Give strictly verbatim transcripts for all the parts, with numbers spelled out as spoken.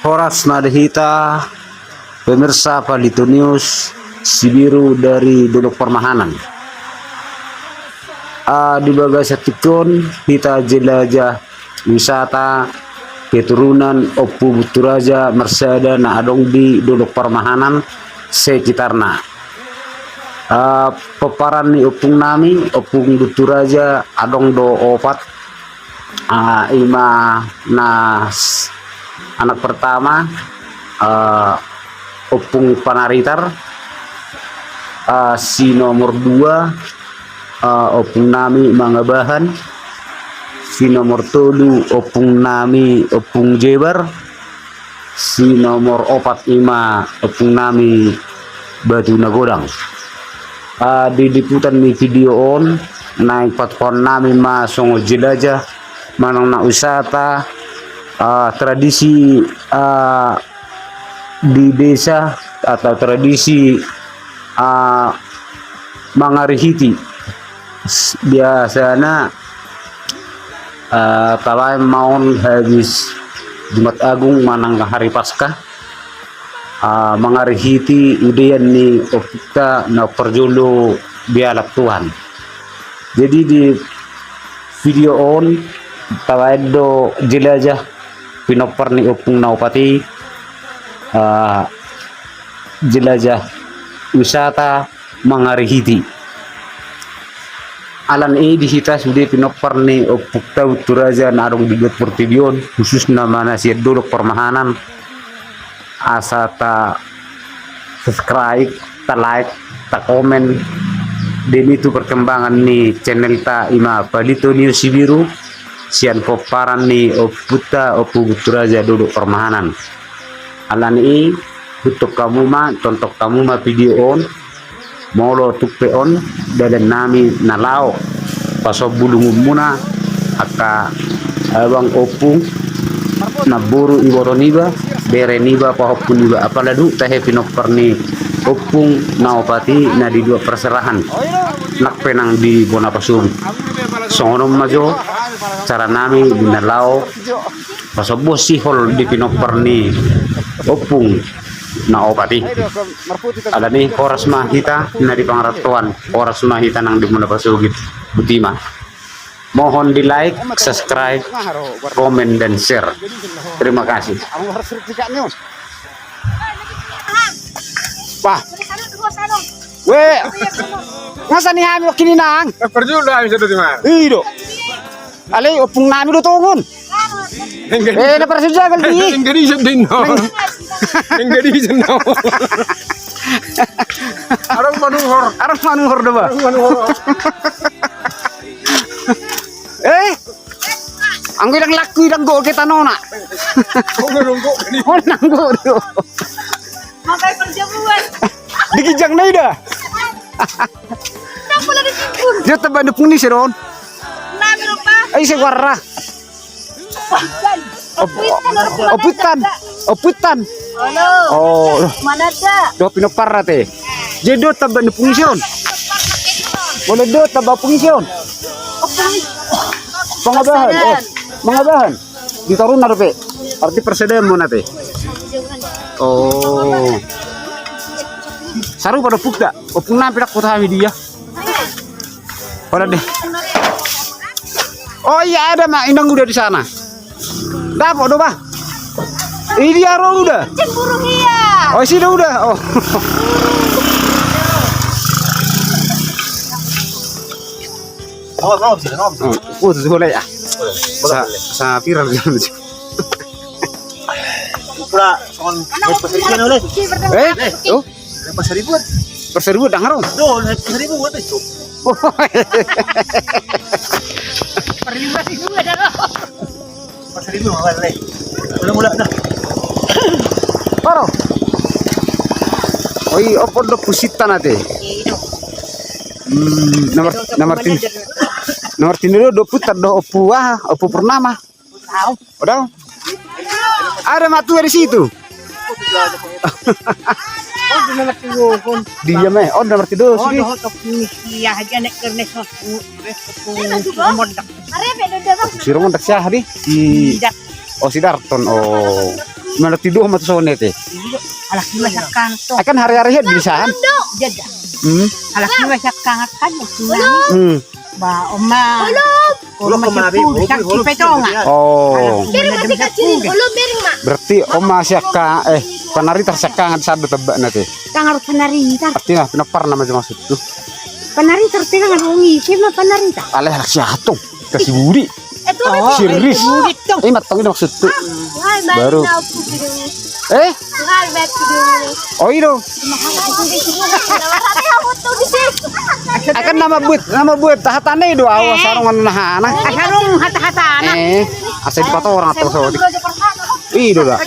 Horas ma di hita pemirsa Palito News Sibiru dari Dolok Parmahanan. Ah, di bagasan tingki on hita jelajah wisata keturunan Ompu Bunturaja Marsada na adong di Dolok Parmahanan sekitarna. Ah, pomparan ni ompung nami, Ompung Bunturaja adong do opat. Ah, ima na s-, anak pertama, ah, Ompung Panaritar, ah, si nomor dua, ah, ompung nami Mangabahan, si nomor tolu ompung nami Ompung Jebar, si nomor opat ima ompung nami Batu Nagodang. Ah, di liputan ni video on, naeng patupaon nami ma songon jelajah manang na wisata, ah, tradisi, ah, di desa atau tradisi, ah, mangarihiti. S-, biasana, ah, tabaen ma on habis Jumat Agung manang hari Paskah, ah, mangarihiti udean ni ompunta na parjolo dialap Tuhan. Jadi di video on tabaen do jelajah pinompar ni ompung na opat i, ah, jelajah wisata mangarihiti. Alani i di hita sude pinompar ni ompunta Bunturaja na adong di luat portibi on, khususna ma na sian Dolok Parmahanan, asa ta subscribe, ta like, ta komen demi tu perkembangan ni channelta ima Palito News Sibiru sian pomparan ni ompunta Ompu Bunturaja Dolok Parmahanan. Alani i, huthon hamu ma, tonton hamu ma video on. Molo tung pe on dalan nami na laho pasombu lungunmuna angka abang, ompung, namboru, iboto niba, bere niba, pahompu niba, apala dung tahe pinompar ni ompung na opat i na di luat parserahan, nang pe nang di bona pasogit. Songon on ma jo cara nami di na laho pasombuhon sihol di pinompar ni ompung na opat i. Alani horas ma hita na di pangarantoan, horas ma hita nang di bona pasogit. Botima. Mohon di like, subscribe, komen, dan share. Terima kasih. Bah. We. Masa ni hami wakini nang? Perjulu dah bisa tadi mah. Ido. Ale, ompung nami do tongon. Eh, na parsujagal di. Enggak di sendin. Enggak di sendin. Arang manuhor. Arang manuhor do ba. Arang manuhor. Eh? Anggo idang laku idang gok ke tanona. Oh, nanggo do. Makai perjamuan. Di ginjang na ida. Kenapa lagi timbul? Dia tebak dukung ni seron. Nami lupa. Ai se warra. Op-, oputan. Oputan. Halo. Oh. Mana ada? Do pinompar ra te. Jadi do tamba ni pungsion. Boleh do tamba pungsion. Pangabahan. Oh, mangabahan. Di taruna dope. Arti persediaan muna te. Oh. Sarupa do pukda. Opung nampi dak kota media. Pada deh. Oh iya, ada mak, inang udah di sana. Dapot do bah. Ini dia ro udah. Cemburu iya. Oh, sini udah. Oh. Awas, awas, sini, awas. Oh, putus boleh ya. Boleh, boleh. Sa viral gitu. Pula soal pasaribuan oleh. Eh? Oh? Pasaribuan. Pasaribuan dang ro. Do, pasaribuan itu. Pasaribuan itu ada. Pasaribuan oleh. Mula-mula dah. Paro. Oi, opo do pusita nate. Hmm, nomor, nomor tin-, nomor tinu do pusita do opu, ah, opu Purnama. Tahu. Udah. Ada mak tua di situ. Dia mah, oh, nomor tidur sini. Iya aja nek kernes. Si Roman dak siapa di? Si, oh, si Darton. Oh. Mana tidur mata sone te. Alak lima siangkangan to. Akan hari-hari he bisa kan? Jaja. Hmm. Alak lima siangkangan kan. Hmm. Ba, oma. Oma sepuluh, saksi petonga. Oh. Berarti oma siangkangan, eh, panarita siangkangan sada tebak nanti. Tangar panarita. Artinya, pinapar nama maksud tu. Panarita, artinya, ngarungi, siapa panarita? Aleh, anak siatong. Kasih budi. Siris. Ima tong ini maksud tu. Baru. Eh? Oh, ido. Akan nama buat, nama buat tahatane ido, awas sarung anak. Sarung hata-hata anak. Eh, asa di pato orang atau sawo. Ido dah.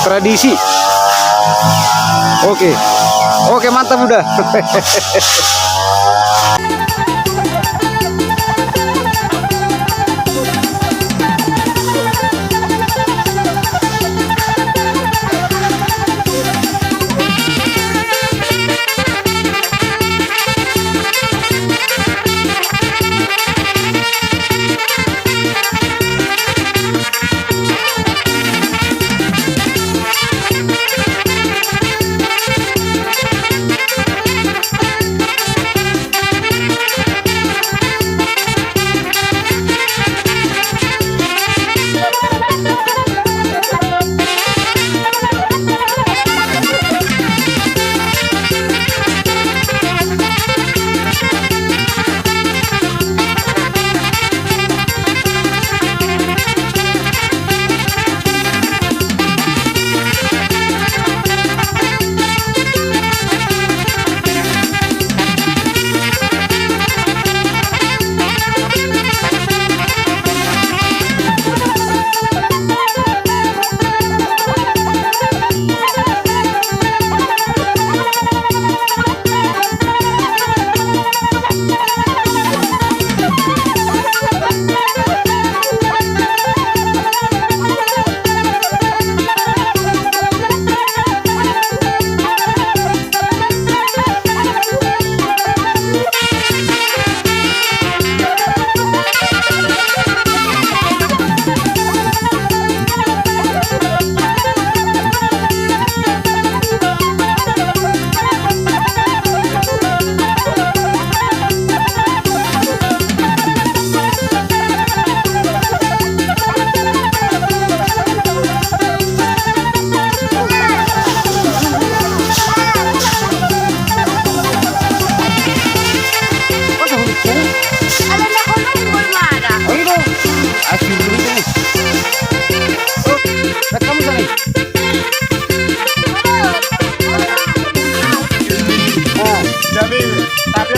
Tradisi. Oke. Oke, mantap udah.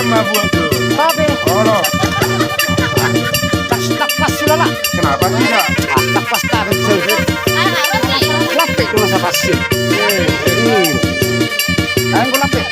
Mabuk tu. Tapi. Olo. Tas, tas, pas sulala. Kenapa tidak? Ah, tas, pas, tas, pas. Lapik tu masa pas. Eh, ini. Kan gua lapik.